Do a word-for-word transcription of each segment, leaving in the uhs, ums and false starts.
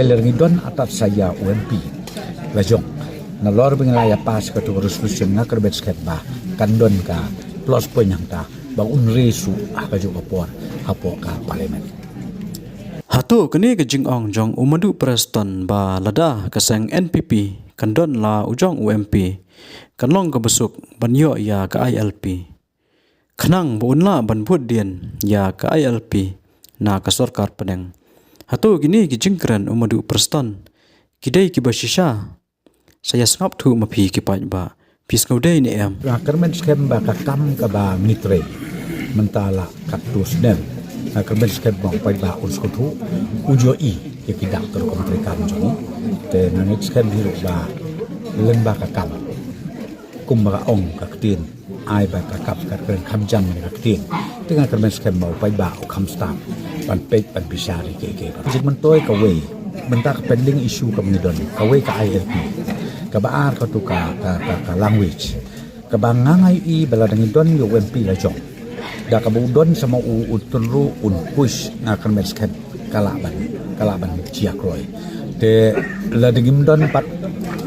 Lada ngi don atat sa ïa u M P la jong, nalor ba ngi la ïa pass katu ka resolution, nga kyrmen skhem ba kan don ka plus point hangta ba un raise ha kajuh ka por hapoh ka parliament. Hato kane ka jingong jong u Madu Prestone ba lada ka seng N P P kan don la u jong u M P, kan long kaba suk ban ïoh ïa ka I L P, khnang ba un lah ban bud dien ïa ka I L P na ka sorkar pdeng. Hato kine ki jingkren u Madu Prestone ki dei kiba shisha? Sa ïa sngap thuh ma phi ki paidbah, phi sngewdei ne em? Nga kyrmen skhem ba ka kam kaba ngi trei mynta la katto snem, nga kyrmen skhem ba u paidbah un sngewthuh, u ju ïohi ïa ki dak ka rukom trei kam jong ngi. Te nga ngeit skhem hi ruh ba lyngba ka kam, kumba ka ong ka ktien, ai ba ka kap ka kren kham jam ne ka ktien. Te nga kyrmen skhem ba u paidbah u kham stad ban peit ban bishar ïa kiei kiei. Jingmyntoi kawei, mynta ka pending issue kaba ngi don, kawei ka I L P, kaba ar katu ka, ka, ka, ka language. Kaba nga nga ïohi ba lada ngi don ïa u M P la jong, da kaba u don sa ma u, u tynru un push, nga kyrmen skhem ka lah ban, ka lah ban jia kloi. Te lada ngim don pat,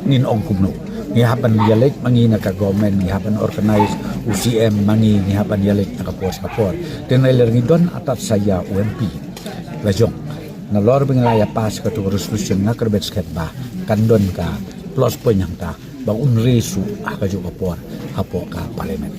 ngin ong kumno? Ngi hap ban ïaleit ma ngi na ka government, ngi hap ban organize u C M ma ngi, ngi hap ban ïaleit na ka por sha ka por. Te nalor lada ngi don atat sa ïa u M P la jong, nalor ba ngi la ïa pass katu ka resolution, nga kyrmen skhem ba kan don ka plus point hangta ba un raise ha kajuh ka por hapoh ka parliament.